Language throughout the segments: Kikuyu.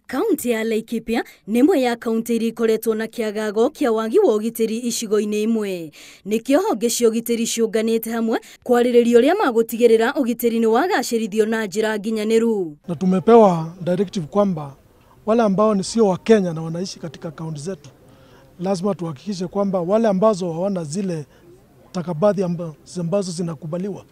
Kaunti ya Laikipia nĩ ĩmwe ya kaunti iria ikoretwo na kĩagago kĩa wagi wa ũgitĩri icigo-inĩ imwe. Nĩkĩo honge cia ũgitĩri ciũnganĩte hamwe kwarĩrĩria ũrĩa magũtigĩrĩra ũgitĩri nĩ wagacĩrithio na njĩra nginyanĩru. Na tumepewa directive kwamba wale ambao ni sio wa Kenya na wanaishi katika kaunti zetu, lazima tuhakikishe kwamba wale ambazo hawana zile takabadhi ambazo zinakubaliwa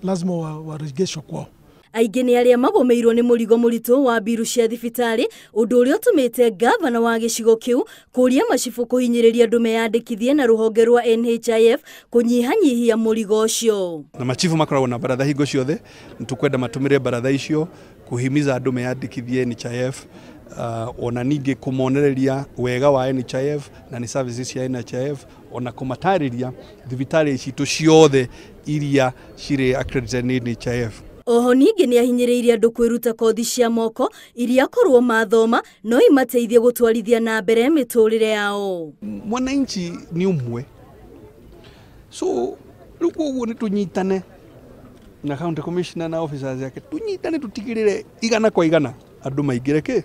lazima warejeshwe kwao. Aingĩ nĩ arĩa magũmĩirwo nĩ mũrigo mũritũ wa mbiru cia thibitarĩ, ũndũ ũrĩa ũtũmĩte gavana wa gĩcigo kĩu kũria macibũ kũhinyĩrĩria andũ meyandĩkithie na rũhonge rwa NHIF kũnyihanyihia mũrigo ũcio. Na machifu makoragwo na baratha hingo ciothe, nĩtũkwenda matũmĩre baratha icio kũhimiza andũ meyandĩkithie NHIF, ona ningĩ kũmonereria wega wa NHIF na nĩ services cia NHIF, ona kũmatarĩria thibitarĩ citũ ciothe iria cirĩ accredited nĩ NHIF. Oho ningĩ nĩ ahinyĩrĩirie andũ kwĩruta kothi cia moko iria korwo mathoma no imateithie gũtwarithia na mbere mĩtũrĩre yao. Mwananchi nĩ ũmwe, so rĩu koguo nĩ tũnyitane na county commissioner na officers yake, tũnyitane tũtigĩrĩre igana kwa igana andũ maingĩre kĩ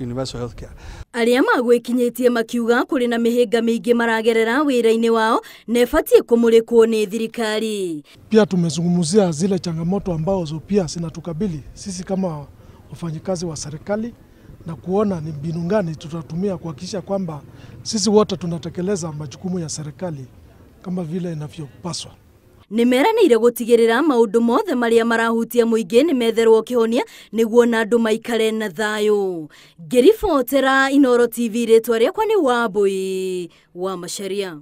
universal health care. Arĩa magwĩkinyĩtie makiuga kũrĩ na mĩhĩnga mĩingĩ maragerera wĩra-inĩ wao na ĩbatiĩ kũmũrĩkwo nĩ thirikari. Pia tumezungumzia zile changamoto ambazo pia zinatukabili sisi kama wafanyikazi wa serikali na kuona ni mbinu gani tutatumia kuhakikisha kwamba sisi wote tunatekeleza majukumu ya serikali kama vile inavyopaswa. Nĩmeranĩire gũtigĩrĩra maũndũ mothe marĩa marahutia mũingĩ nĩmetherwo kĩhonia nĩguo na andũ maikare na thayũ. Ngĩribotera Inooro TV, rĩtwa rĩakwa nĩ Wambui wa Macharia.